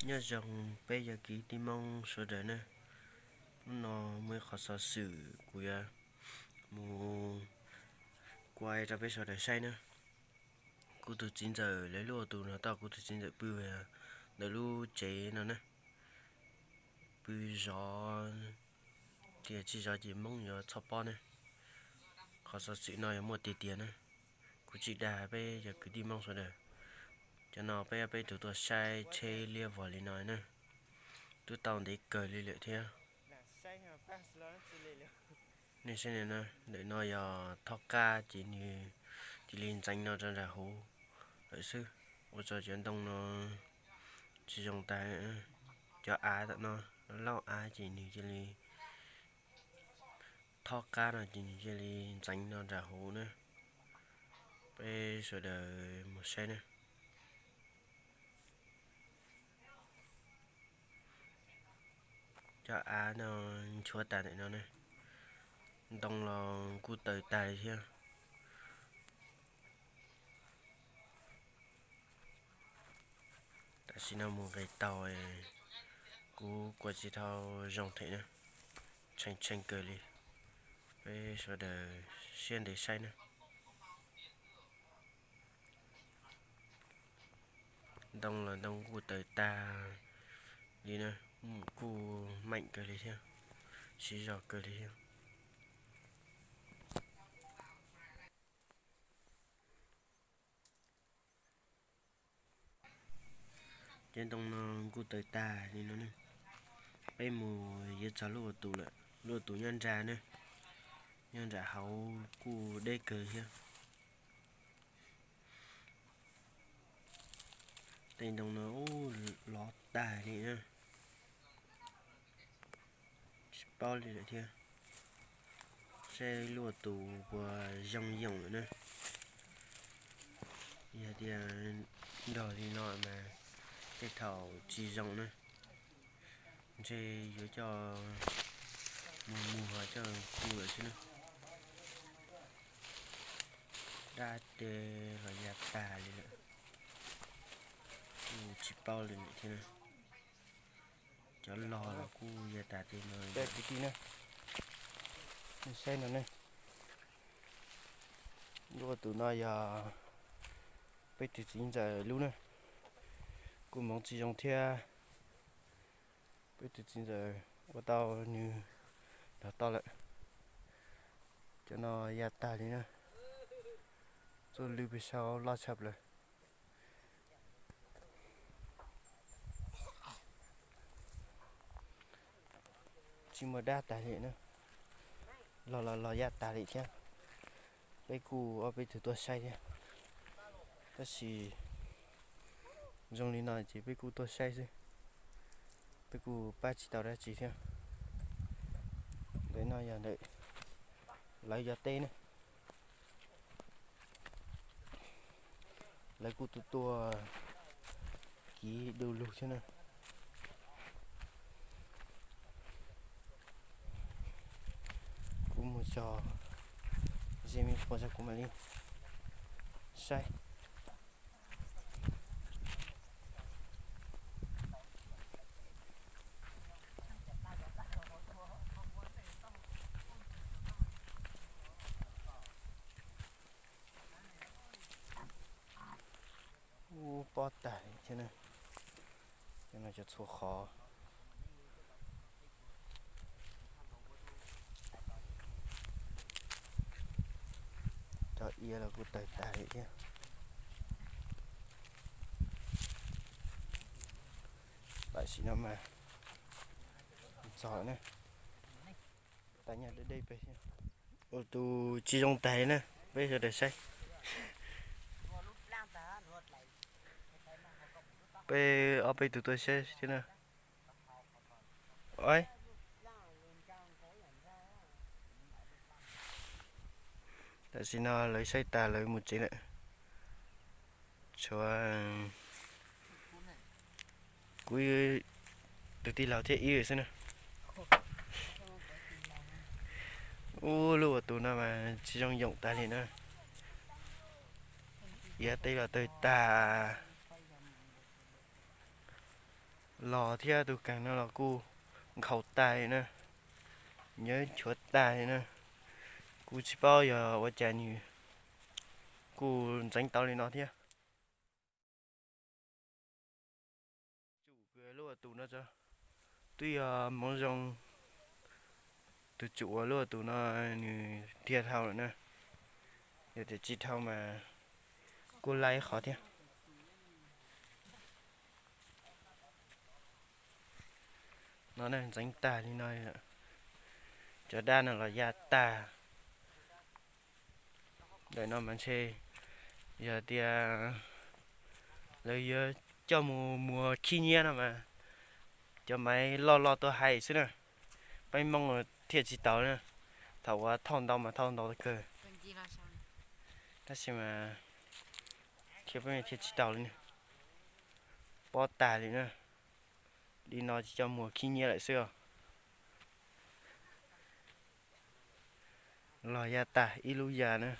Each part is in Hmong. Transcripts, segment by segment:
Nyob zoo peb cov kwv tij Hmoob sawv daws na, hnub no muaj ib qhov xov xwm kuv yuav mus kuaj rau peb sawv daws saib na. Kuv tus txiv ntxawm lawv lub ua tus no tau kuv tus txiv ntxawm pw ntawm lub tsev no na, pw zov, tias tsis zov ces Hmoob yuav txhob pob na. Qhov xov xwm no yog muaj tiag tiag na, kuv tsis dag peb cov kwv tij Hmoob sawv daws. Cov no peb peb tug tuaj saib tsheb liab vog li no na, twb tau ntev kawg li lawm thiab. Nej saib na, ntawm no yog thob qab ces nws cia li ntxeev no rau nram hauv lawm xwb. Ua rau cov ntoo no tsis zoo tag. Cov av tom no, lauj av ces nws cia li, thob qab no ces nws cia li ntxeev no nram hauv na. Peb sawv daws mus saib na. Cov av no nchuav tas ntawm no ne, ntoo los kuj tawg tag li thiab. Tam sim no mus nqis tau, kuv kuaj tsis tau zoo thiab na, tshee tshee kawg li. Peb sawv daws siab ntev saib na. Ntoo los ntoo kuj tawg tag li na, kuj meem kawg li thiab, siv zog kawg li thiab. Cov ntoo no kuj tawg tag li no ne. Peb mus yuav txog lub ua tus lawm, lub ua tus nyob nram na, nyob nram hauv kuj deb kawg thiab. Tej ntoo no ub, lov tag li na, tsis paub li lawm thiab. Saib lub ua tus puas zoo yoom lawm na. Yog tias nrog li no mas tej thaum tsis zoo na, ntshe yuav coj mus muag coj hu lawm xwb na. Dab tes los ya tag li lawm, kuj tsis paub li lawm thiab na. Cov log los kuj ya tas tes no. Kwv tij na, nej saib no ne, lub ua tus no yog peb tus txiv ntxawm lub na, kuj hmoov tsis zoo thiab. Peb tus txiv ntxawm ua tau nws nrog tau lawm. Cov no ya tag li na, txuj lwj pes saud loj tshaj plaws. Tsis muaj dab tas li na, los los los ya tas li thiab. Peb kuj ob peb tug tuaj saib thiab, tab sis zoo li no ces peb kuj tuaj saib xwb, peb kuj pab tsis tau dab tsi thiab. Ntawm no yog ntawm lawv cov teb na. Lawv kuj tuaj tuaj kiv du lug thiab na. Kuv mus tso ze me qhua tso kuv mam li saib. Ub, pob tag li thiab na. Cov no cov txhua qhov. Cov iav los kuj tawg tag li thiab. Tam sim no mas txog na, tas nyag deb deb pes thiab. Ua tus tsis zoo tag li na, peb sawv daws saib. Peb ob peb tug tuaj saib thiab na. Tam sim no lawv saib tas lawv mus tsev lawm. Tshuav kuv tus tij laug thiab ib xwb na. Ub, lub ua tus no mas tsis zoo yoom tas li na. Iav teb los tawg tag. Los thiab tus keeg no los kuj nkhaus tag li na, nyob nchuav tag li na. Kuj tsis paub yog ua cas nws kuj ntxeev tau li no thiab. Tsum lub tus no twb yog hmoov zoo, tus tsum ua lub tus no nws dhia dhau lawm na, yog tias tsis dhau mas kuj laib qhov thiab. No ntxeev tag li no, cov dab no los ya tag. Ntawm no mas ntshe yog tias lawv yuav coj mus muag khib nyiab no mas cov maiv loj loj tuaj hais xwb na, peb Hmoob thiaj tsis tau na. Thaum uas thauj ntau mas thauj ntau kawg, tab sis mas thiaj peb thiaj tsis tau li na, pob tag li na. Li no tsis coj muag khib nyiab lawm xwb os. Los ya tag ib lub ya na.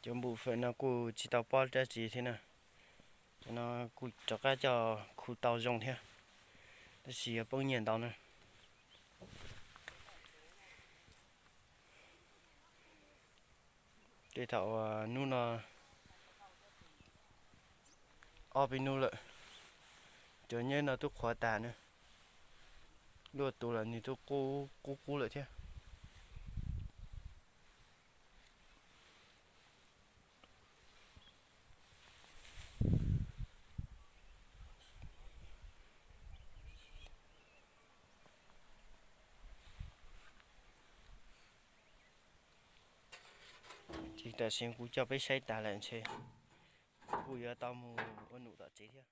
Cov npum fawm no kuj tsis tau pob dab tsi thiab na. Cov no kuj rov qab coj khu tau zoo thiab, tab sis yuav poob nyiaj ntau na. Tej thaum hnub no ob peb hnub lawm, cov nyiab no twb qhuav tas na. Luaj tus los nws twb qub qub lawm thiab. Ces tam sim kuv coj peb saib tas lawm ntshe kuv yuav tau mus ua num tom tsev thiab.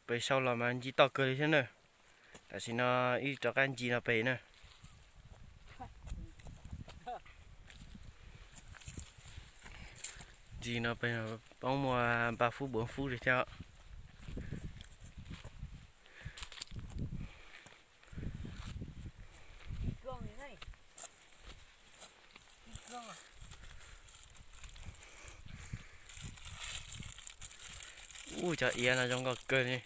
Pem saud los mas ncig toj kawg li thiab na. Tam sim no ib rov qab ncig no pem na. Ncig no pem poob muaj npa fub buv fub li thiab. Ub, cov iav no zoo nkauj kawg li.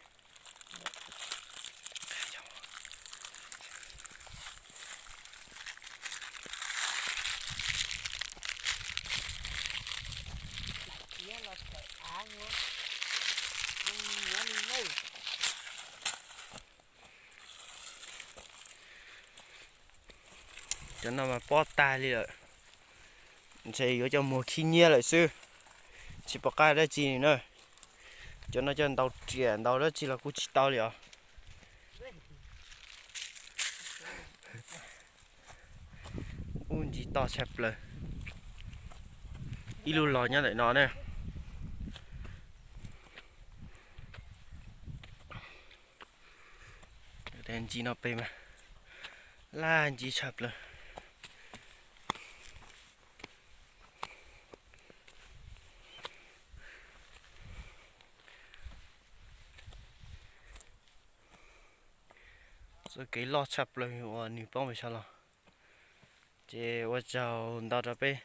Cov no mas pob tag li lawm, ntshe yuav coj muag khib nyiab lawm xwb, tsis pom qab dab tsi na. Cov no coj ntaus riam ntaus dab tsi los kuj tsis tau li os. Ub, ncig toj tshaj plaws, ib lub los nyob ntawm no na. Ncig no pem mas laj ncig tshaj plaws. Txoj kev loj tshaj plaws uas nws poob pem saud los. Ces ua tsaug ntau rau peb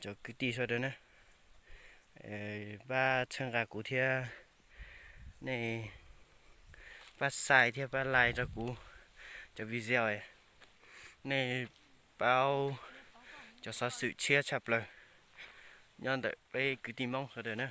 cov kwv tij sawv daws na, pab txhawb nqa kuv thiab, nej pab share thiab pab like rau kuv cov video, nej paub cov xov xwm tshiab tshaj plaws nyob ntawm peb kwv tij Hmoob sawv daws na.